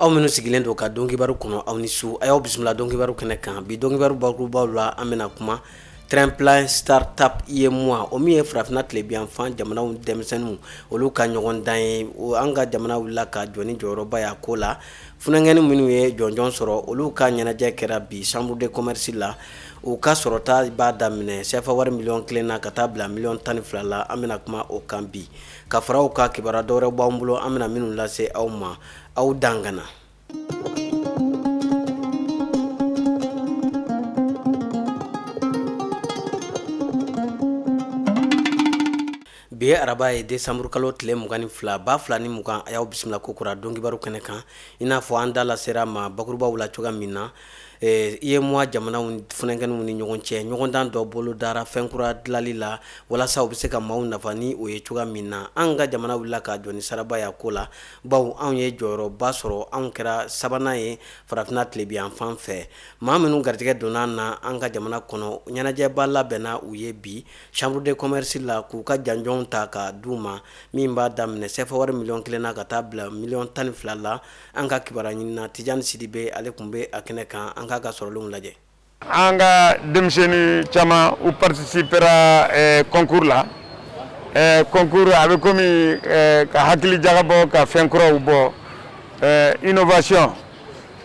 Aw minnu sigilen don ka donkibaru kɔnɔ, aw ni su. A y'aw bisimila donkibaru kɛnɛ kan. Bi donkibaru bakurubaw la, an bɛna kuma Tremplin Startup UEMOA, o min ye farafinna tilebinyanfan jamanaw denmisɛnninw olu ka ɲɔgɔn dan ye. An ka jamana wulila ka jɔ ni jɔyɔrɔba y'a ko la. Funankɛnin minnu ye jɔnjɔn sɔrɔ, olu ka ɲɛnajɛ kɛra bi Chambre de commerce la. U ka sɔrɔta b'a daminɛ CFA wari miliyɔn 1 na ka taa bila miliyɔn 12 la. An bɛna kuma o kan bi, ka fara u ka kibaruya dɔwɛrɛ b'an bolo, an bɛna minnu lase aw ma. Aw dangana. Bi ye araba ye, décembre kalo tile 22, 2020. A y'aw bisimila ko kura donkibaru kɛnɛ kan. I n'a fɔ an da lasera ma bakurubaw la cogoya min na, UEMOA jamanaw funankɛninw ni ɲɔgɔn cɛ ɲɔgɔndan dɔ bolodara fɛnkura dilali la, walasa u bɛ se ka maaw nafa ni o ye cogoya min na. An ka jamana wulila ka jɔ ni saraba y'a ko la, bawo anw ye jɔyɔrɔba sɔrɔ. Anw kɛra sabanan ye farafinna tilebinyanfan fɛ. Maa minnu garijɛgɛ donna na an ka jamana kɔnɔ, ɲɛnajɛba labɛnna u ye bi Chambre de commerce la, k'u ka janjɔnw ta ka d'u ma, min b'a daminɛ CFA wari miliyɔn 1 na ka taa bila miliyɔn 12 la. An ka kibaruya ɲinina Tijani Sidibe, ale tun bɛ a kɛnɛ kan. An k'a ka sɔrɔlenw lajɛ. An ka denmisɛnnin caman, u participera concours la. Concours a bɛ komi ka hakili jagabɔ, ka fɛn kuraw bɔ, innovation.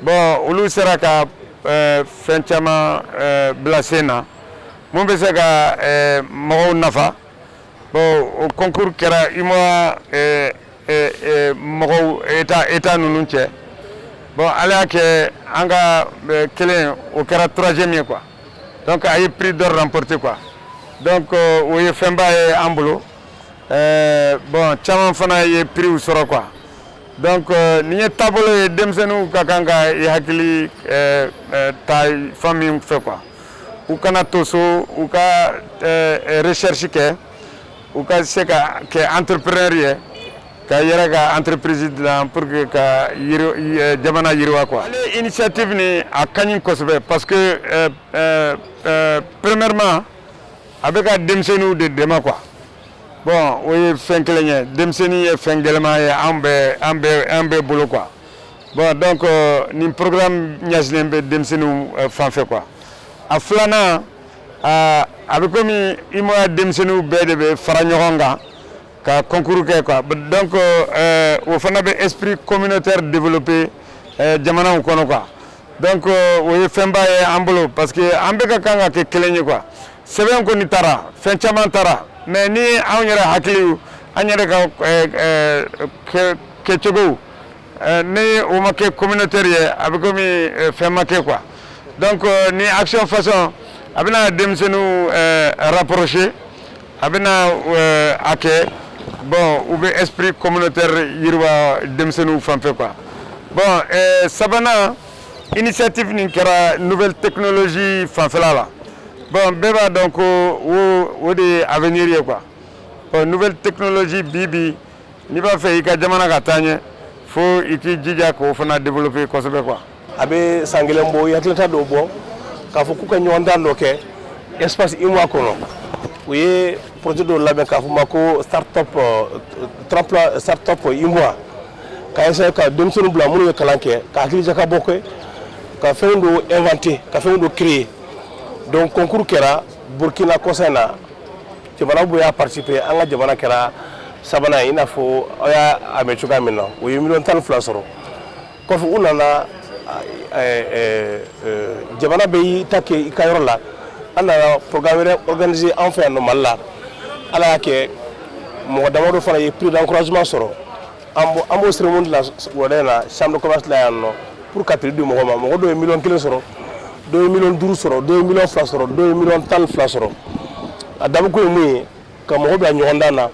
Bon, olu sera ka fɛn caman bila sen na mun bɛ se ka mɔgɔw nafa. Bon, o concours kɛra UEMOA mɔgɔw, état ninnu cɛ. Bon, ala y'a kɛ, an ka kelen, o kɛra troisième ye quoi. Donc a ye prix d'or remporté quoi. Donc o ye fɛnba ye an bolo. Bon, caman fana ye prix sɔrɔ quoi. Donc nin ye taabolo ye denmisɛnninw ka kan ka i hakili ta fan min fɛ quoi. U kana to so, u ka recherche kɛ, u ka se ka kɛ entrepreneur ye, ka yɛrɛ ka entreprise dilan pour que ka yiri jamana yiriwa quoi. Ale initiative ni a ka ɲi kosɛbɛ, parce que premièrement, a bɛ ka denmisɛnninw de dɛmɛ quoi. Bon, o ye fɛn kelen ye. Denmisɛnnin ye fɛn gɛlɛman ye an bɛɛ bolo quoi. Bon, donc nin programme ɲɛsinnen bɛ denmisɛnninw fan fɛ quoi. A filanan, a bɛ komi UEMOA denmisɛnninw bɛɛ de bɛ fara ɲɔgɔn kan ka concours kɛ quoi. Donc o fana bɛ esprit communautaire développer jamanaw kɔnɔ quoi. Donc o ye fɛnba ye an bolo, parce que an bɛɛ ka kan ka kɛ kelen ye quoi. Sɛbɛn kɔni taara, fɛn caman taara, mais ni anw yɛrɛ hakiliw, an yɛrɛ ka kɛcogow, ni o ma kɛ communautaire ye, a bɛ komi fɛn ma kɛ quoi. Donc ni action façon, a bɛna denmisɛnninw rapprocher, a bɛna a kɛ, bon, u bɛ esprit communautaire yiriwa denmisɛnninw fan fɛ quoi. Bon, sabanan, initiative nin kɛra nouvelle technologie fanfɛla la. Bon, bɛɛ b'a dɔn ko o de ye avenir ye quoi. Bon, nouvelle technologie, bi bi, n'i b'a fɛ i ka jamana ka taa ɲɛ, fo i k'i jija k'o fana développer kosɛbɛ quoi. A bɛ san kelen bɔ, i hakilita dɔw bɔ k'a fɔ k'u ka ɲɔgɔndan dɔ kɛ espace UEMOA kɔnɔ. U ye projet dɔw labɛn k'a fɔ ma ko startup tremplin startup UEMOA, ka essayer ka denmisɛnninw bila minnu ye kalan kɛ, ka hakili jakabɔ kɛ, ka fɛn dɔw inventer, ka fɛn dɔw créer. Donc concours kɛra Burkina kɔsa in na, jamana bɛɛ y'a participer. An ka jamana kɛra sabanan ye, i n'a fɔ aw y'a mɛn cogoya min na. U ye miliyɔn 12 sɔrɔ. Kɔfɛ, u nana, jamana bɛɛ y'i ta kɛ i ka yɔrɔ la. An nana programme wɛrɛ organiser an fɛ yan nɔ Mali la. Ala y'a kɛ, mɔgɔ damadɔ fana ye prix d'encouragement sɔrɔ. An b'o cérémonie la wulada in na chambre de commerce la yan nɔ pour ka prix di mɔgɔ ma. Mɔgɔ dɔw ye miliyɔn 1 sɔrɔ, dɔw ye miliyɔn 5 sɔrɔ, dɔw ye miliyɔn 2 sɔrɔ, dɔw ye miliyɔn 12 sɔrɔ. A dabɔkun ye mun ye? Ka mɔgɔ bila ɲɔgɔndan na,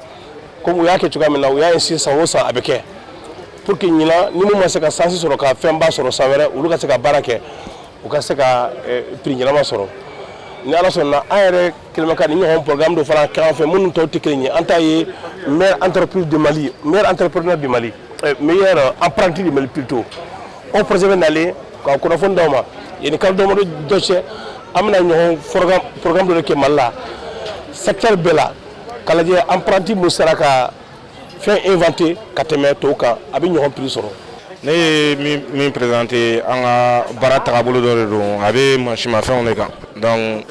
komi u y'a kɛ cogoya min na, u y'a essayer san o san a bɛ kɛ, pour que ɲinan, ni mun ma se ka chance sɔrɔ ka fɛnba sɔrɔ, san wɛrɛ olu ka se ka baara kɛ, u ka se ka prix ɲɛnama sɔrɔ. Ni Ala sɔnna, an yɛrɛ kɛlen bɛ ka nin ɲɔgɔn programme dɔ fana kɛ an fɛ, minnu tɔw tɛ kelen ye. An ta ye meilleure entreprise du Mali, meilleur entrepreneur du Mali, meilleur apprenti du Mali plutôt. O projet bɛ nalen ka kunnafoni d'aw ma yanni kalo damadɔ dɔ cɛ. An bɛna ɲɔgɔn programme dɔ de kɛ Mali la, secteur bɛɛ la, k'a lajɛ apprenti mun sera ka fɛn inventé ka tɛmɛ tɔw kan, a bɛ ɲɔgɔn prix sɔrɔ. Ne ye min présenter, an ka baara tagabolo dɔ de don. A bɛ mansimafɛnw de kan. Donc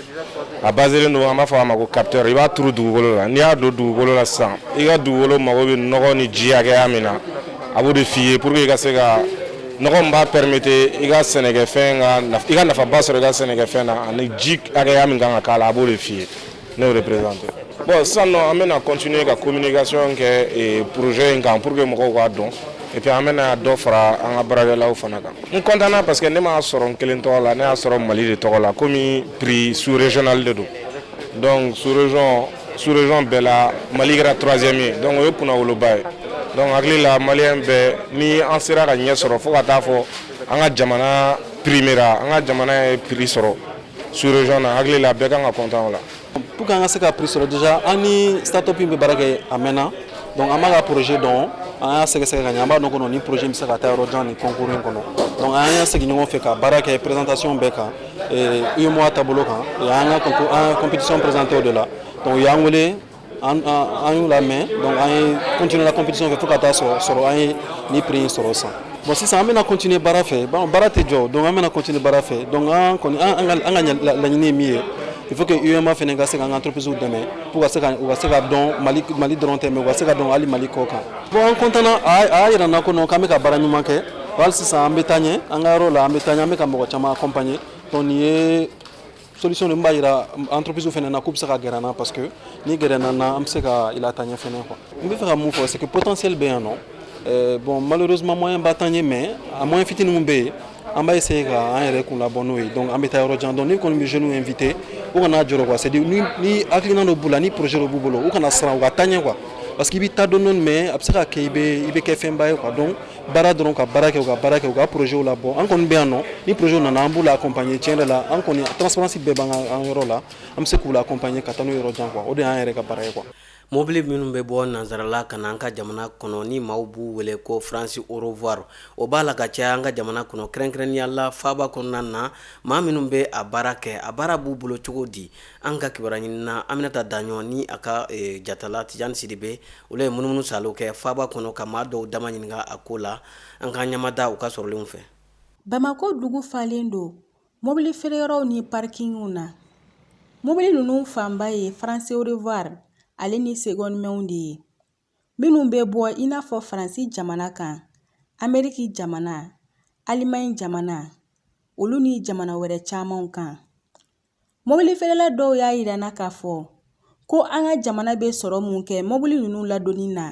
a baselen don, an b'a fɔ a ma ko capteur. I b'a turu dugukolo la. N'i y'a don dugukolo la sisan, i ka dugukolo mago bɛ nɔgɔ ni ji hakɛya min na, a b'o de f'i ye pour que i ka se ka nɔgɔ min b'a permettre i ka sɛnɛkɛfɛn ka i ka nafaba sɔrɔ i ka sɛnɛkɛfɛn na, ani ji hakɛya min kan ka k'a la, a b'o de f'i ye. Ne y'o de présenter. Bon, sisan nɔ, an bɛna continuer ka communication kɛ projet in kan pour que mɔgɔw k'a dɔn, et puis an bɛna dɔ fara an ka baarakɛlaw fana kan. N content na parce que ne m'a sɔrɔ n kelen tɔgɔ la, ne y'a sɔrɔ Mali de tɔgɔ la, komi prix sous régional de don. Donc sous région bɛɛ la, Mali kɛra troisième ye. Donc o ye kunnawoloba ye. Donc hakili la, malien bɛɛ ni an sera ka ɲɛ sɔrɔ fo ka taa fɔ an ka jamana primera, an ka jamana ye prix sɔrɔ sous région na, hakili la, bɛɛ kan ka content o la. Pour que an ka se ka prix sɔrɔ, déjà an ni startup in bɛ baara kɛ a mɛnna. Donc an b'a ka projet dɔn, an y'a sɛgɛsɛgɛ ka ɲɛ, an b'a dɔn kɔnɔ ni projet bɛ se ka taa yɔrɔ jan ni concours in kɔnɔ. Donc an y'a sigi ɲɔgɔn fɛ ka baara kɛ présentation bɛɛ kan, UEMOA taabolo kan. An ka an ka compétition présenté o de la. Donc u y'an wele, an y'u lamɛn. Donc an ye continuer la compétition fɛ fo ka taa sɔrɔ an ye ni prix in sɔrɔ sisan. Bon, sisan an bɛna continuer baara fɛ. Bon, baara tɛ jɔ, donc an bɛna continuer baara fɛ. Donc an kɔni, an ka laɲini ye min ye, il faut que UEMOA fana ka se k'an ka entreprise dɛmɛ pour ka se ka u ka se ka dɔn Mali dɔrɔn tɛ, mais u ka se ka dɔn hali Mali kɔ kan. Bon, an content na, a y'a yira n na ko non, k'an bɛ ka baara ɲuman kɛ. Hali sisan an bɛ taa ɲɛ an ka yɔrɔ la, an bɛ taa ɲɛ, an bɛ ka mɔgɔ caman accompagner. Donc nin ye solution de min b'a yira entreprise fana na k'u bɛ se ka gɛrɛ an na, parce que ni gɛrɛ na an bɛ se ka i lataa ɲɛ fɛnɛ quoi. N bɛ fɛ ka mun fɔ, c'est que potentiel bɛ yan nɔ. Bon, malheureusement moyen ba t'an ye, mais a moyen fitinin min bɛ yen, an b'a essayer ka an yɛrɛ kun labɔ n'o ye. Donc an bɛ taa yɔrɔ jan. Donc ne kɔni bɛ jeunes inviter u kana jɔrɔ quoi, c'est à dire ni hakilina dɔ b'u la, ni projet dɔ b'u bolo, u kana siran, u ka taa ɲɛ quoi, parce que i bɛ taa dɔɔni dɔɔni, mais a bɛ se ka kɛ i bɛ kɛ fɛnba ye quoi. Donc baara dɔrɔn, ka baara kɛ, u ka baara kɛ, u ka projet labɔ. An kɔni bɛ yan nɔ, ni projet nana, an b'u la accompagner. Tiɲɛ yɛrɛ la, an kɔni transparence bɛɛ b'an ka an yɔrɔ la, an bɛ se k'u la accompagner ka taa n'u yɔrɔ jan quoi. O de y'an yɛrɛ ka baara ye quoi. Mobili minnu bɛ bɔ nansarala ka na an ka jamana kɔnɔ, ni maaw b'u wele ko France au revoir, o b'a la ka caya an ka jamana kɔnɔ, kɛrɛnkɛrɛnnenya la faaba kɔnɔna na. Maa minnu bɛ a baara kɛ, a baara b'u bolo cogo di? An ka kibaruya ɲinina Aminata Daɲɔ ni a ka jatala Tijani Sidibe, olu ye munumunu salo kɛ faaba kɔnɔ ka maa dɔw dama ɲininka a ko la. An ka ɲamada u ka sɔrɔlenw fɛ. Bamako dugu falen don mobili feereyɔrɔw ni parkingw na. Mobili ninnu fanba ye France au revoir ale ni seconde main de ye, minnu bɛ bɔ i n'a fɔ Faransi jamana kan, Ameriki jamana, Alimaɲi jamana, olu ni jamana wɛrɛ camanw kan. Mobili feerela dɔw y'a yira n na k'a fɔ ko an ka jamana bɛ sɔrɔ mun kɛ mobili ninnu ladonni na,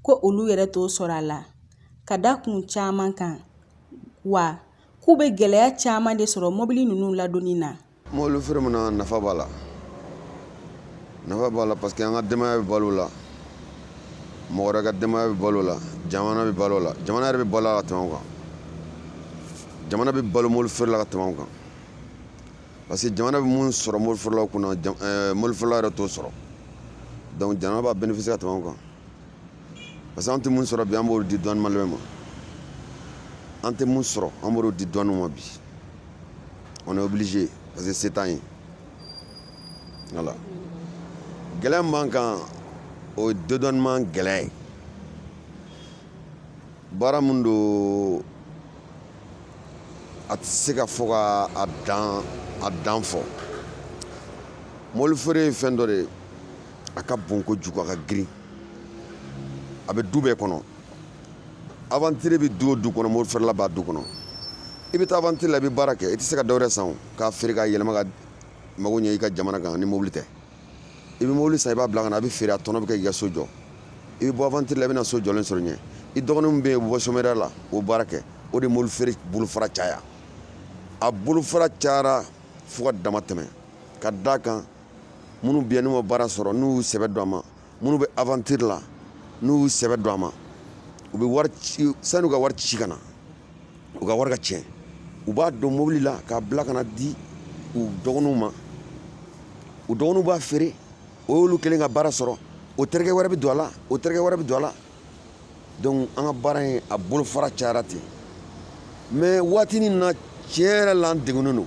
ko olu yɛrɛ t'o sɔrɔ a la ka da kun caman kan, wa k'u bɛ gɛlɛya caman de sɔrɔ mobili ninnu ladonni na. Mobili feere mun na, nafa b'a la, nafa b'a la, parce que an ka denbaya bɛ balo la, mɔgɔ wɛrɛ ka denbaya bɛ balo la, jamana bɛ balo la, jamana yɛrɛ bɛ balo la ka tɛmɛ o kan. Jamana bɛ balo mobili feere la ka tɛmɛ o kan, parce que jamana bɛ mun sɔrɔ mobili feerelaw kunna, mobili feerela yɛrɛ t'o sɔrɔ. Donc jamana b'a bénéficier ka tɛmɛ o kan, parce que an tɛ mun sɔrɔ bi, an b'o di douane malien ma. An tɛ mun sɔrɔ, an b'o di douane ma bi. On est obligé, parce que se t'an ye. Voilà, gɛlɛya min b'an kan, o ye dédouanement gɛlɛya ye. Baara min don, a tɛ se ka fɔ ka a dan fɔ. Mobili feere ye fɛn dɔ de ye, a ka bon kojugu, a ka girin, a bɛ du bɛɛ kɔnɔ. Aventure bɛ du o du kɔnɔ, mobili feerela b'a du kɔnɔ. I bɛ taa aventure la, i bɛ baara kɛ, i tɛ se ka dɔwɛrɛ san o k'a feere k'a yɛlɛma ka mago ɲɛ i ka jamana kan ni mobili tɛ. I bɛ mobili san, i b'a bila ka na, a bɛ feere, a tɔnɔ bɛ kɛ k'i ka so jɔ. I bɛ bɔ aventure la, i bɛ na so jɔlen sɔrɔ ɲɛ. I dɔgɔnin min bɛ yen, u bɛ bɔ chômeur la, o baara kɛ. O de mobili feere bolofara caya, a bolofara cayara fo ka dama tɛmɛ, ka d'a kan minnu bɛ yan n'u ma baara sɔrɔ, n'u y'u sɛbɛ don a ma, minnu bɛ aventure la, n'u y'u sɛbɛ don a ma, u bɛ wari ci. San'u ka wari ci ka na, u ka wari ka tiɲɛ, u b'a don mobili la k'a bila ka na di u dɔgɔninw ma. U dɔgɔninw b'a feere, o y'olu kelen ka baara sɔrɔ. O terikɛ wɛrɛ bɛ don a la, o terikɛ wɛrɛ bɛ don a la. Donc an ka baara in, a bolofara cayara ten. Mais waatinin na, tiɲɛ yɛrɛ la, an degunnen don,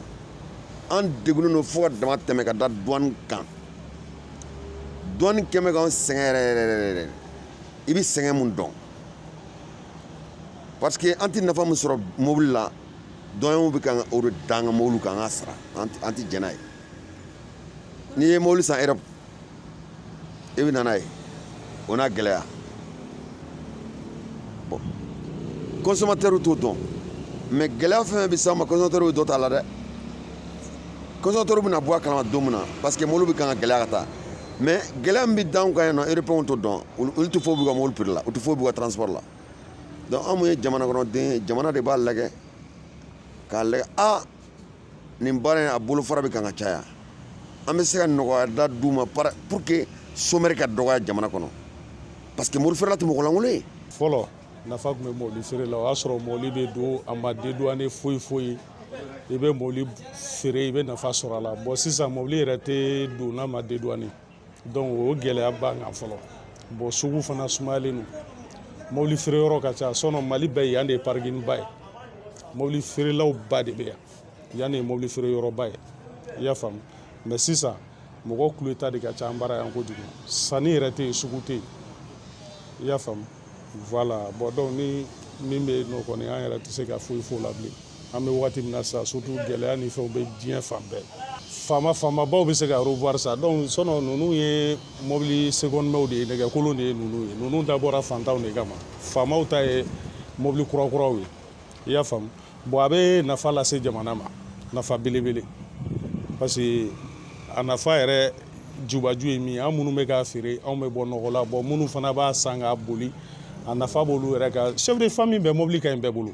an degunnen don fo ka dama tɛmɛ ka da douane kan. Douane kɛn bɛ k'an sɛgɛn yɛrɛ yɛrɛ yɛrɛ. I bɛ sɛgɛn mun dɔn. Parce que an tɛ nafa min sɔrɔ mobili la, douaniers bɛ kan o de da an ka mobili kan, an ka sara. An tɛ jɛn n'a ye. N'i ye mobili san Europe, i bɛ na n'a ye, o n'a gɛlɛya. Bon, consommateur t'o dɔn, mais gɛlɛya fɛn fɛn bɛ s'an ma, consommateur bɛ dɔ t'a la dɛ. Consommateur bɛna bɔ a kalama don min na, parce que mobili bɛ kan ka gɛlɛya ka taa, mais gɛlɛya min bɛ d'anw kan yan nɔ, européens t'o dɔn. Olu tɛ foyi b'u ka mobili prix la, u tɛ foyi b'u ka transport la. Donc anw mun ye jamana kɔnɔden ye, jamana de b'a lajɛ k'a lajɛ: a nin baara in, a bolofara bɛ kan ka caya, an bɛ se ka nɔgɔya da d'u ma pour que chômeur ka dɔgɔya jamana kɔnɔ, parce que mobili feerela tɛ mɔgɔ lankolon ye. Fɔlɔ, nafa tun bɛ mobili feere la. O y'a sɔrɔ mobili bɛ don, a ma dédouaner foyi foyi, i bɛ mobili feere, i bɛ nafa sɔrɔ a la. Bon, sisan mobili yɛrɛ tɛ don n'a ma dédouaner, donc o gɛlɛya b'an kan fɔlɔ. Bon, sugu fana sumayalen don, mobili feere yɔrɔ ka ca. Sinon Mali bɛɛ, yan de ye parking ba ye, mobili feerelaw ba de bɛ yan, yan de ye mobili feere yɔrɔba ye, i y'a faamu. Mais sisan mɔgɔ kuleta de ka ca an bara yan kojugu, sanni yɛrɛ tɛ yen, sugu tɛ yen, i y'a faamu. Voilà. Bon, donc ni min bɛ yen nɔ kɔni, an yɛrɛ tɛ se ka foyi f'o la bilen. An bɛ waati min na sisan, surtout gɛlɛya ni fɛnw bɛ diɲɛ fan bɛɛ, faama faamabaw bɛ se ka revoir ça. Donc sinon ninnu ye mobili seconde main de ye, nɛgɛkolon de ye ninnu ye. Ninnu dabɔra fantanw de kama, faamaw ta ye mobili kurakuraw ye, i y'a faamu. Bon, a bɛ nafa lase jamana ma, nafa belebele, parce que a nafa yɛrɛ jubaju ye min ye, an minnu bɛ k'a feere, anw bɛ bɔ nɔgɔ la. Bon, minnu fana b'a san k'a boli, a nafa b'olu yɛrɛ kan. Chef de famille bɛɛ, mobili ka ɲi bɛɛ bolo,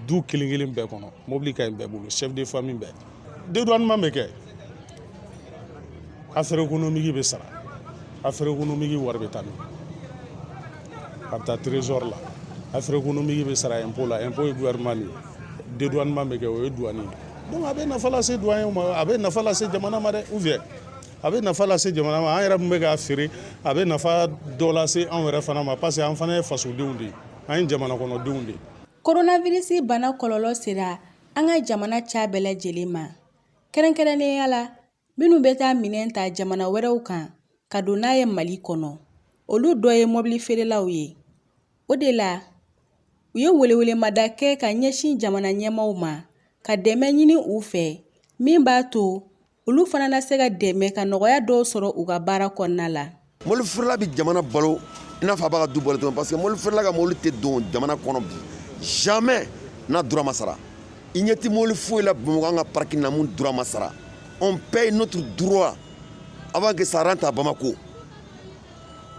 du kelen kelen bɛɛ kɔnɔ, mobili ka ɲi bɛɛ bolo, chef de famille bɛɛ. Dédouanement bɛ kɛ, affaire économique bɛ sara, affaire économique wari bɛ taa min, a bɛ taa trésor la. Affaire économique bɛ sara impôt la, impôt ye gouvernement de ye. Dédouanement bɛ kɛ, o ye douane ye. Donc a bɛ nafa lase douanier ma, a bɛ nafa lase jamana ma dɛ, ou bien a bɛ nafa lase jamana ma. An yɛrɛ min bɛ k'a feere, a bɛ nafa dɔ lase anw yɛrɛ fana ma, parce que an fana ye fasodenw de ye, an ye jamana kɔnɔdenw de ye. Coronavirus bana kɔlɔlɔ sera an ka jamana ca bɛɛ lajɛlen ma, kɛrɛnkɛrɛnnenya la minnu bɛ taa minɛn ta jamana wɛrɛw kan ka don n'a ye Mali kɔnɔ. Olu dɔ ye mobili feerelaw ye. O de la, u ye welewelemada kɛ ka ɲɛsin jamana ɲɛmaaw ma ka dɛmɛ ɲini u fɛ min b'a to olu fana na se ka dɛmɛ ka nɔgɔya dɔw sɔrɔ u ka baara kɔnɔna la. Mobili feerela bɛ jamana balo i n'a fɔ a b'a ka du balo cogo, parce que mobili feerela ka mobili tɛ don jamana kɔnɔ bi, jamais, n'a droit ma sara. I ɲɛ tɛ mobili foyi la Bamakɔ, an ka parking na, mun droit ma sara. On paye notre droit avant que ça rentre à Bamako.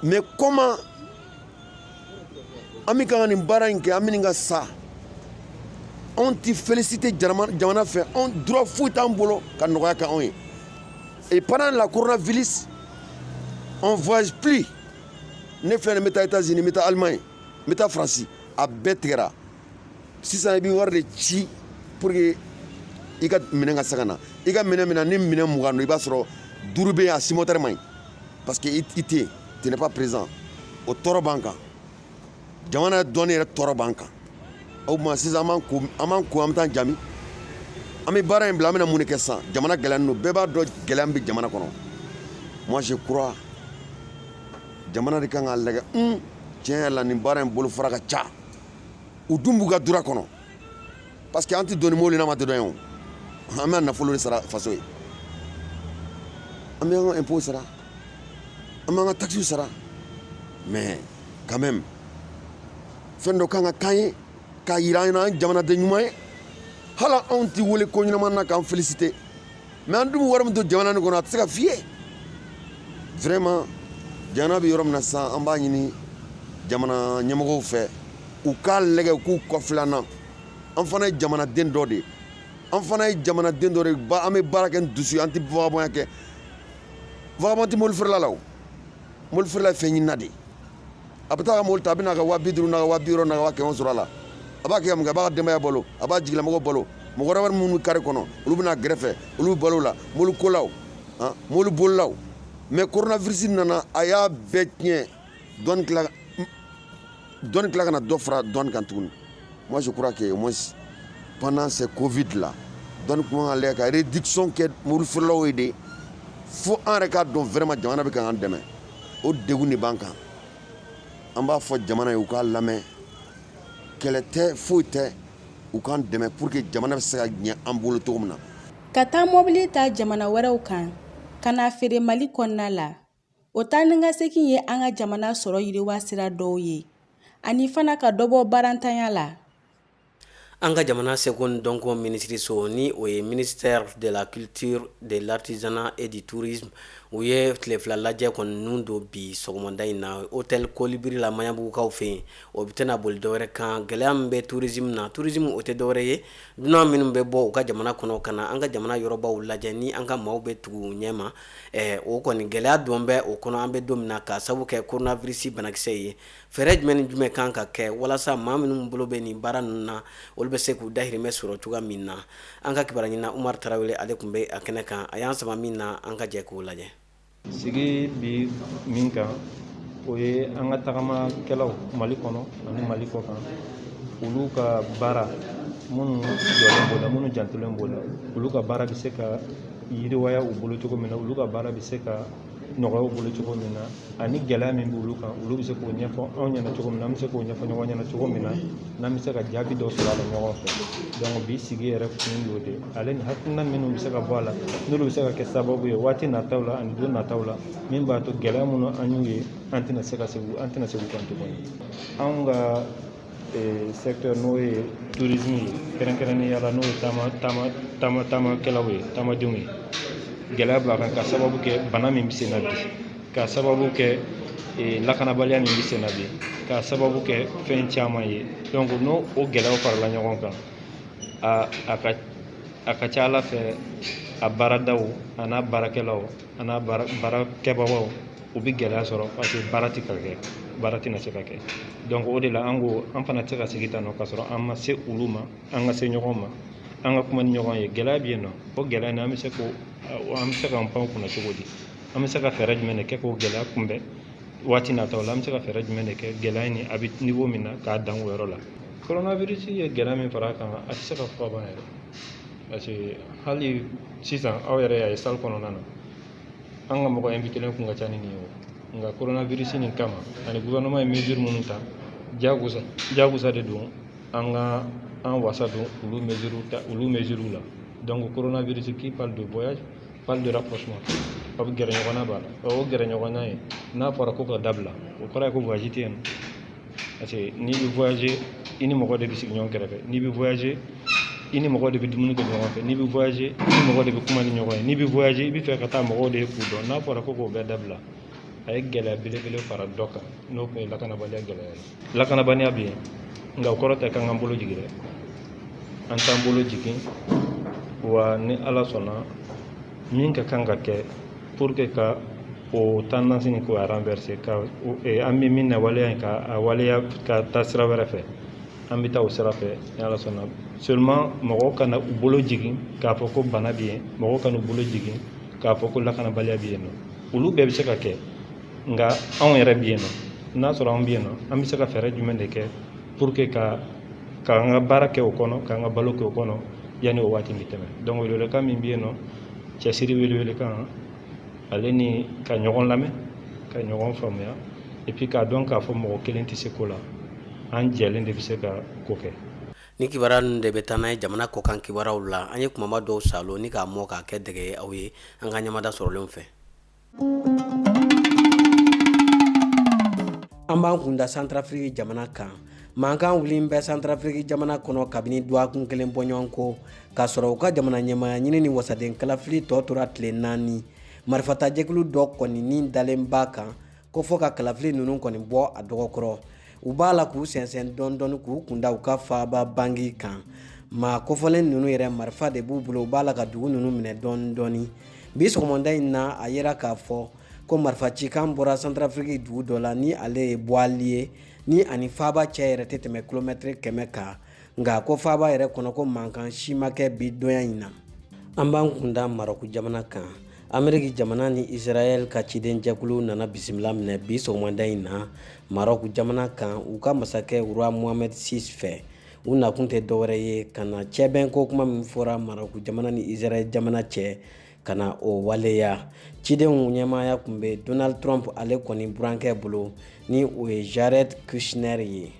Mais comment an bɛ kan ka nin baara in kɛ, an bɛ nin ka sa, anw tɛ féliciter jamana fɛ? Anw, droit foyi t'an bolo ka nɔgɔya kɛ anw ye. Et pendant la coronavirus, on voyage plus. Ne filɛ nin, n bɛ taa États-Unis, n bɛ taa Allemagne, n bɛ taa Faransi, a bɛɛ tigɛra. Sisan i bɛ wari de ci pour que i ka minɛn ka se ka na. I ka minɛn min na, ni minɛn 20 don, i b'a sɔrɔ duuru bɛ yen, a simɔtɛri man ɲi, parce que i tɛ yen, tu n'es pas présent. O tɔɔrɔ b'an kan, jamana dɔnni yɛrɛ tɔɔrɔ b'an kan. O tuma sisan an b'an ko, an b'an ko, an bɛ taa jami, an bɛ baara in bila, an bɛna mun de kɛ sisan? Jamana gɛlɛya don, bɛɛ b'a dɔn gɛlɛya min bɛ jamana kɔnɔ. Moi, je crois, jamana de kan k'a lajɛ. Tiɲɛ yɛrɛ la, nin baara in bolofara ka ca, u dun b'u ka droit kɔnɔ, parce que an tɛ don ni mobili n'a ma dédouaner o. An bɛ nafolo de sara faso ye, an bɛ an ka impôt sara, an b'an ka taxes sara, mais quand même fɛn dɔ kan ka k'an ye k'a yira an na an jamanaden ɲuman ye. Hali anw tɛ wele ko ɲɛnama na k'an féliciter, mais an dun bɛ wari min don jamana nin kɔnɔ, a tɛ se ka f'i ye. Vraiment, jamana bɛ yɔrɔ min na sisan, an b'a ɲini jamana ɲɛmɔgɔw fɛ, u k'a lajɛ, u k'u kɔfilɛ an na. An fana ye jamanaden dɔ de ye, an fana ye jamanaden dɔ de ye. An bɛ baara kɛ ni dusu ye, an tɛ vagabond kɛ. Vagabond tɛ mobili feerela la o. Mobili feerela ye fɛn ɲinina de ye. A bɛ taa ka mobili ta, a bɛ n'a ka 50.000, n'a ka 60.000, n'a ka 100.000 sɔrɔ a la. A b'a kɛ ka mun kɛ? A b'a ka denbaya balo, a b'a jigilamɔgɔ balo. Mɔgɔ wɛrɛ minnu carré kɔnɔ, olu bɛna gɛrɛfɛ, olu bɛ balo la, mobili kolaw, mobili bolilaw. Mais coronavirus nana, a y'a bɛɛ tiɲɛ. Dɔɔni tila, dɔɔni tila ka na dɔ fara dɔɔni kan tuguni. Moi, je crois que au moins pendant ce Covid là, dɔɔni kun kan ka lajɛ ka réduction kɛ mobili feerelaw ye de, fo an yɛrɛ k'a dɔn vraiment jamana bɛ k'an dɛmɛ. O degun de b'an kan. An b'a fɔ jamana ye, u k'a lamɛn. Kɛlɛ tɛ, foyi tɛ, u k'an dɛmɛ pour que jamana bɛ se ka ɲɛ an bolo cogo min na. Ka taa mɔbili ta jamana wɛrɛw kan ka n'a feere Mali kɔnɔna la, o taa ni ka segin ye an ka jamana sɔrɔ yiriwa sira dɔw ye, ani fana ka dɔ bɔ baarantanya la. An ka jamana seko ni dɔnko minisiriso, ni o ye ministère de la culture, de l'artisanat et du tourisme, u ye tile 2 lajɛ kɔni nun don bi sɔgɔmada in na hôtel Colibri la, Maɲanbugukaw fɛ yen. O bɛ tɛna boli dɔwɛrɛ kan, gɛlɛya min bɛ tourisme na. Tourisme, o tɛ dɔwɛrɛ ye, dunan minnu bɛ bɔ u ka jamana kɔnɔ ka na an ka jamana yɔrɔbaw lajɛ, ni an ka maaw bɛ tugu u ɲɛma. O kɔni gɛlɛya don bɛ o kɔnɔ an bɛ don min na, k'a sababu kɛ coronavirus banakisɛ ye. Fɛɛrɛ jumɛn ni jumɛn kan ka kɛ walasa maa minnu bolo bɛ nin baara ninnu na, olu bɛ se k'u dahirimɛ sɔrɔ cogoya min na? An ka kibaruya ɲinina Umar Tarawele, ale tun bɛ a kɛnɛ kan, a y'an sama min na, an ka jɛ k'o lajɛ. Sigi bi min kan, o ye an ka tagamakɛlaw Mali kɔnɔ ani Mali kɔ kan, olu ka baara minnu jɔlen b'o la, minnu jantolen b'o la, olu ka baara bɛ se ka yiriwaya u bolo cogo min na, olu ka baara bɛ se ka nɔgɔya u bolo cogo min na, ani gɛlɛya min b'olu kan, olu bɛ se k'o ɲɛfɔ anw ɲɛna cogo min na, an bɛ se k'o ɲɛfɔ ɲɔgɔn ɲɛna cogo min na, n'an bɛ se ka jaabi dɔ sɔrɔ a la ɲɔgɔn fɛ. Donc bi sigi yɛrɛ kun y'o de ye, ale ni hakilina minnu bɛ se ka bɔ a la, n'olu bɛ se ka kɛ sababu ye waati nataw la ani don nataw la, min b'a to gɛlɛya minnu an y'u ye, an tɛna se ka segin, an tɛna segin u kan tuguni. Anw ka secteur, n'o ye tourisme ye, kɛrɛnkɛrɛnnenya la n'o ye taama taama taama taamakɛlaw ye, taamadenw ye, gɛlɛya b'a kan ka sababu kɛ bana min bɛ sen na bi, ka sababu kɛ lakanabaliya min bɛ sen na bi, ka sababu kɛ fɛn caman ye. Donc n'o o gɛlɛyaw farala ɲɔgɔn kan, a ka ca ala fɛ, a baaradaw a n'a baarakɛlaw a n'a baarakɛbagaw, u bɛ gɛlɛya sɔrɔ, parce que baara tɛ ka kɛ, baara tɛna se ka kɛ. Donc o de la an ko an fana tɛ se ka sigi tan nɔ k'a sɔrɔ an ma se olu ma, an ka se ɲɔgɔn ma, an ka kuma ni ɲɔgɔn ye. Gɛlɛya bɛ yen nɔ, o gɛlɛya nin, an bɛ se k'an pan kunna cogo di? An bɛ se ka fɛɛrɛ jumɛn de kɛ k'o gɛlɛya kunbɛn waati nataw la? An bɛ se ka fɛɛrɛ jumɛn de kɛ gɛlɛya nin a bɛ niveau min na, k'a dan o yɔrɔ la? Coronavirus ye gɛlɛya min fara a kan, a tɛ se ka fɔ ka ban yɛrɛ, parce que hali sisan aw yɛrɛ y'a ye salle kɔnɔna na, an ka mɔgɔ invité kun ka ca ni nin ye o. Nka coronavirus nin kama ani gouvernement ye mesure minnu ta, jagosa jagosa de don an ka an wasa don olu mesure ta, olu mesure la. Donc coronavirus, qui parle de voyage parle de rapprochement, aw bɛ gɛrɛ ɲɔgɔn na b'a la. O gɛrɛ ɲɔgɔn na ye, n'a fɔra ko ka dabila, o kɔrɔ ye ko voyage tɛ yen nɔ, parce que n'i bɛ voyager, i ni mɔgɔ de bɛ sigi ɲɔgɔn kɛrɛfɛ. N'i bɛ voyager, i ni mɔgɔ de bɛ dumuni kɛ ɲɔgɔn fɛ. N'i bɛ voyager, i ni mɔgɔ de bɛ kuma ni ɲɔgɔn ye. N'i bɛ voyager, i bɛ fɛ ka taa mɔgɔw de ye k'u dɔn. N'a fɔra ko k'o bɛɛ dabila, a ye gɛlɛya belebele fara dɔ kan, n'o tun ye lakanabaliya gɛlɛya ye. Lakanabaliya bɛ yen, nka o kɔrɔ tɛ k'an k'an bolo jigin dɛ. An t'an bolo jigin wa. Ni Ala sɔnna, min ka kan ka kɛ pour que ka o tendance nin k'o renverser, ka an bɛ min na waleya in, ka a waleya ka taa sira wɛrɛ fɛ, an bɛ taa o sira fɛ ni Ala sɔnna. Seulement mɔgɔw kana u bolo jigin k'a fɔ ko bana bɛ yen, mɔgɔw kana u bolo jigin k'a fɔ ko lakanabaliya bɛ yen nɔ. Olu bɛɛ bɛ se ka kɛ, nka anw yɛrɛ bɛ yen nɔ, n'a sɔrɔ an bɛ yen nɔ, an bɛ se ka fɛɛrɛ jumɛn de kɛ pour que ka k'an ka baara kɛ o kɔnɔ, k'an ka balo kɛ o kɔnɔ yanni o waati bɛ tɛmɛ? Donc welewelekan min bɛ yen nɔ, cɛsiri welewelekan, ale ni ka ɲɔgɔn lamɛn, ka ɲɔgɔn faamuya, et puis k'a dɔn k'a fɔ mɔgɔ kelen tɛ se ko la, an jɛlen de bɛ se ka ko kɛ. Ni kibaruya ninnu de bɛ taa n'a ye jamana kɔkan kibaruyaw la. An ye kumaba dɔw salo ni k'a mɔ k'a kɛ dɛgɛ ye aw ye an ka ɲamada sɔrɔlenw fɛ. An b'an kunda Santarafiriki jamana kan. Mankan wuli bɛ Santarafiriki jamana kɔnɔ kabini dɔgɔkun kelen bɔɲɔgɔn ko, k'a sɔrɔ u ka jamana ɲɛmaaya ɲini ni wasaden kalafili tɔ tora tile 4. Marifatajɛkulu dɔ kɔni ni dalen b'a kan ko fɔ ka kalafili ninnu kɔni bɔ a dɔgɔkɔrɔ. U b'a la k'u sɛnsɛn dɔɔni k'u kunda u ka faaba Bangi kan. Maa kofɔlen ninnu yɛrɛ, marifa de b'u bolo, u b'a la ka dugu ninnu minɛ dɔɔni dɔɔni. Bi sɔgɔmada in na, a yera k'a fɔ ko marifa cikan bɔra Santarafiriki dugu dɔ la, ni ale ye Boali ye, ni ani faaba cɛ yɛrɛ tɛ tɛmɛ kilomɛtiri 100 kan. Nka ko faaba yɛrɛ kɔnɔ, ko mankan si ma kɛ bi donya in na. An b'an kunda Marɔku jamana kan. Ameriki jamana ni Israɛl ka cidenjɛkulu nana bisimila minɛ bi sɔgɔmada in na Marɔku jamana kan u ka masakɛ roi Mohamed VI fɛ. U nakun tɛ dɔwɛrɛ ye ka na cɛbɛn ko kuma min fɔra Marɔku jamana ni Israɛl jamana cɛ, ka na o waleya. Cidenw ɲɛmaaya tun bɛ Donald Trump ale kɔni burankɛ bolo, ni o ye Jared Kushner ye.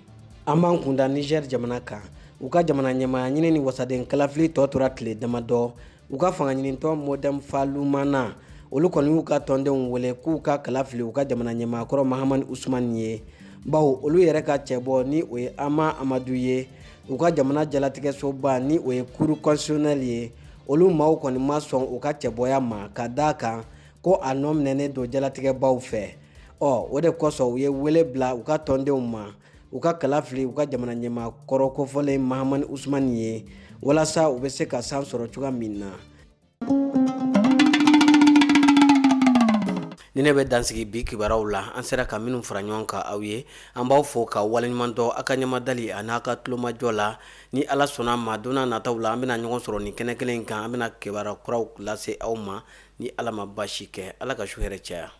An b'an kunda Niger jamana kan. U ka jamana ɲɛmaaya ɲini ni wasaden kalafili tɔ tora tile damadɔ. U ka fanga ɲinitɔn Modem fa Lumana, olu kɔni y'u ka tɔndenw wele k'u ka kala fili u ka jamana ɲɛmaa kɔrɔ Mahamani Usumani ye, bawo olu yɛrɛ ka cɛbɔ ni o ye Ama Amadu ye, u ka jamana jalatigɛsoba ni o ye Cour constitutionnelle ye, olu maaw kɔni ma sɔn u ka cɛbɔya ma ka d'a kan ko a nɔ minɛnen don jalatigɛbaw fɛ. Ɔ o de kosɔn u ye wele bila u ka tɔndenw ma u ka kala fili u ka jamana ɲɛmaa kɔrɔ kofɔlen Mahamani Usumani ye, walasa u bɛ se ka san sɔrɔ cogoya min na. Ni ne bɛ dansigi bi kibaruyaw la, an sera ka minnu fara ɲɔgɔn kan aw ye, an b'aw fo ka waleɲuman dɔn aw ka ɲɛmadali a n'a ka tulomajɔ la. Ni Ala sɔnna a ma, don nataw la an bɛna ɲɔgɔn sɔrɔ nin kɛnɛ kelen in kan, an bɛna kibaruya kuraw lase aw ma ni Ala ma baasi kɛ. Ala ka su hɛrɛ caya.